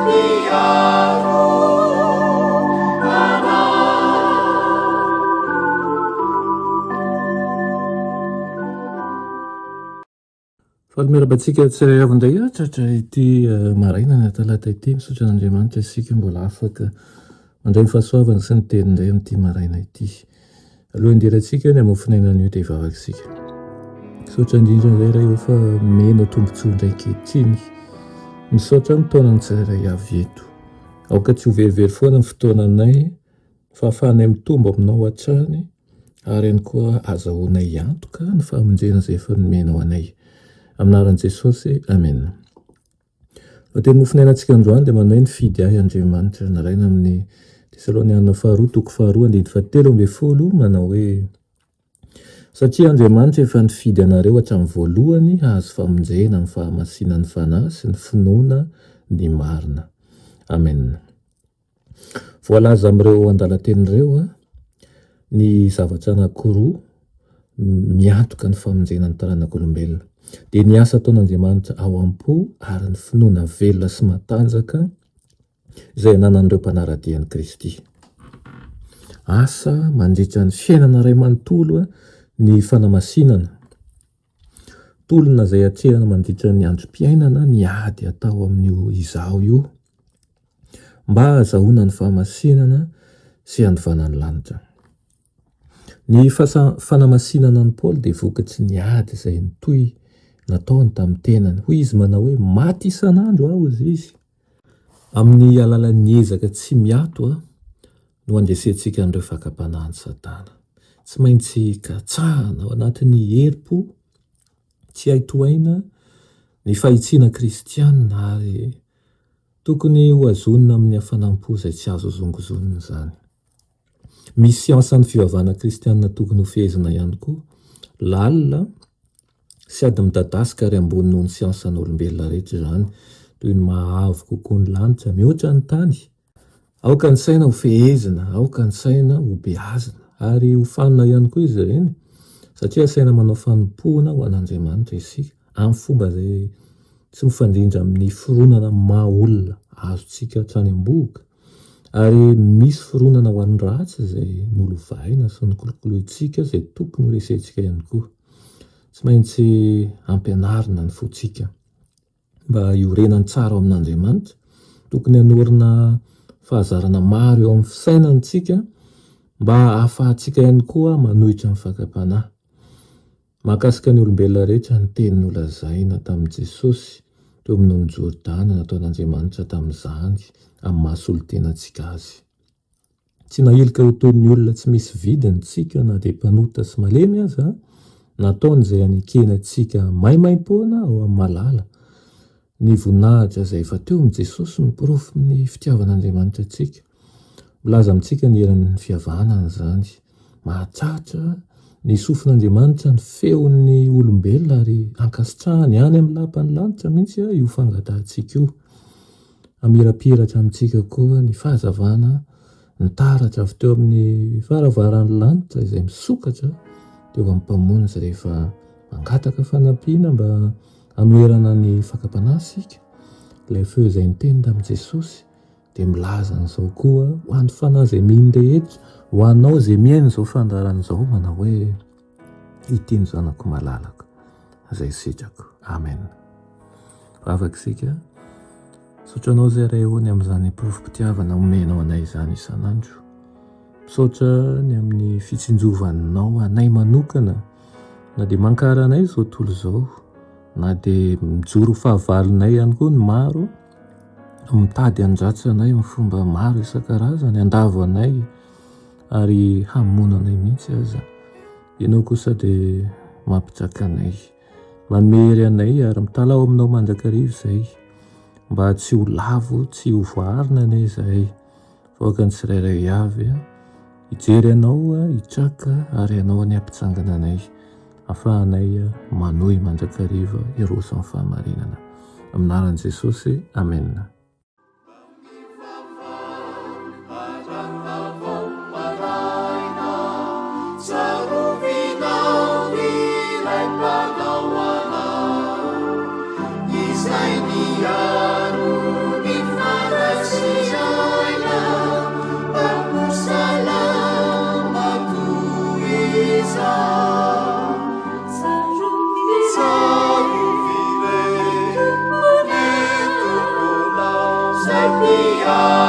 Mpiaro anay. Faly miarahaba antsika tsirairay avy indray aho tratra ity maraina ny talata ity. Misaotra an'Andriamanitra isika mbola afaka mandray ny fahasoavany sy ny teniny indray amin'ity maraina ity. Alohan'ny hidirantsika ny hamofon'aina anio dia hivavaka isika. Misaotra indrindra indray Ray ô fa omenao tombontsoa indray ankehitriny. Misaotra ny taonan'ny tsirairay avy eto. Aoka tsy ho verivery foana ny fotoananay, fa ahafahanay mitombo aminao hatrany ary ihany koa azahoanay antoka ny famonjena izay efa nomenao anay. Amin'ny anaran'i Jesosy, amena. Ny teny mofonainantsika androany dia manao hoe nifidy ahy Andriamanitra. Nalaina amin'ny Tesalonianina faharoa toko faharoa andininy fahatelo ambin'ny folo manao hoe Satria Andriamanitra efa nifidy anareo hatramin'ny voalohany hahazo famonjena amin'ny fahamasinan'ny Fanahy sy ny finoana ny marina. Amen. Voalaza amin'ireo andalan-teny ireo ny zavatra anankiroa miantoka ny famonjena ny taranak'olombelona. Dia ny asa ataon'Andriamanitra ao am-po ary ny finoana velona sy matanjaka izay ananan'ireo mpanara-dia an'i Kristy. Asa mandritra ny fiainana iray manontolo ny fanamasinana. Tolona izay atrehina mandritra ny androm-piainana ny ady atao amin'io izaho io mba hahazahoana ny fahamasinana sy handovana ny lanitra. Ny fanamasinana an'i Paoly dia vokatry ny ady izay nitohy nataony tamin'ny tenany. Hoy izy manao hoe, Maty isan'andro aho, hoy izy. Amin'ny alalan'ny ezaka tsy miato no handresentsika an'ireo fakam-panahin'i Satana. Tsy maintsy katsahana ao anatin'ny herim-po tsy hay tohaina ny fahitsiana kristiana ary tokony hohazonina amin'ny hafanam-po izay tsy azo hozongozonina izany. Misy siansan'ny fivavahana kristiana tokony hofehezina ihany koa, lalina sy ady midadasika ary ambony noho ny siansan'olombelona rehetra izany, toy ny maha avo kokoa ny lanitra mihoatra ny tany. Aoka ny saina ho fehezina, aoka ny saina ho beazina, ary ho fanina ihany koa izy ireny, satria asaina manao fanompoana ho an'Andriamanitra isika, amin'ny fomba izay tsy mifandrindra amin'ny fironana maha olona azontsika hatrany am-bohoka. Ary misy fironana ho an'ny ratsy izay nolovaina sy nokolokolointsika izay tokony ho resentsika ihany koa. Tsy maintsy ampianarina ny fontsika mba hiorenany tsara ao amin'Andriamanitra. Tokony hanorina fahazarana maro eo amin'ny fisainana isika mba hahafahantsika ihany koa manohitra ny fakam-panahy. Mahakasika ny olombelona rehetra ny teny nolazaina tamin'i Jesosy teo amin'ny ony Jordana nataon'Andriamanitra tamin'izany amin'ny maha solontena antsika Azy. Tsy nahilika ho toy ny olona tsy misy vidiny isika na dia mpanota sy malemy aza, nataony izay hanekena antsika maimaimpoana ao amin'ny malala. Ny voninahitra izay efa teo amin'i Jesosy no porofon'ny fitiavan'Andriamanitra antsika. Milaza amintsika ny herin'ny fihavanana izany. Mahatratra ny sofin'Andriamanitra ny feon'ny olombelona ary ankasitrahany any amin'ny lapan'ny lanitra mihitsy io fangatahantsika io. Hamirapiratra amintsika koa ny fahazavana nitaratra avy teo amin'ny varavaran'ny lanitra izay misokatra teo amin'ny Mpamonjy rehefa mangataka fanampiana mba hanoherana ny fakam-panahy isika. Ilay feo izay niteny tamin'i Jesosy dia milaza an'izao koa ho an'ny fanahy izay mino rehetra, ho anao izay mihaino izao fandaharana izao manao hoe, Ity ny zanako malalako izay sitrako. Amen. Vavaka isika. Misaotra anao izay Ray ô ny amin'izany porofom-pitiavana omenao anay izany isan'andro. Misaotra ny amin'ny fitsinjovanao anay manokana na dia mankahala anay izao tontolo izao, na dia mijoro ho fahavalonay ihany koa ny maro, mitady handratsy anay amin'ny fomba maro isan-karazany, handavo anay ary hamono anay mihitsy aza. Ianao kosa dia mampijaka anay, manome hery anay ary mitalaho aminao mandrakariva izahay mba tsy ho lavo, tsy ho voaarina anie izahay. Vahoaka ny tsirairay avy hijery anao, hitraka ary hanao ny hampitsangana anay, afahanay manohy mandrakariva hiroso amin'ny fahamarinana. Amin'ny anaran'i Jesosy, Amena. Izay niaro ny fanahy. Aleloia.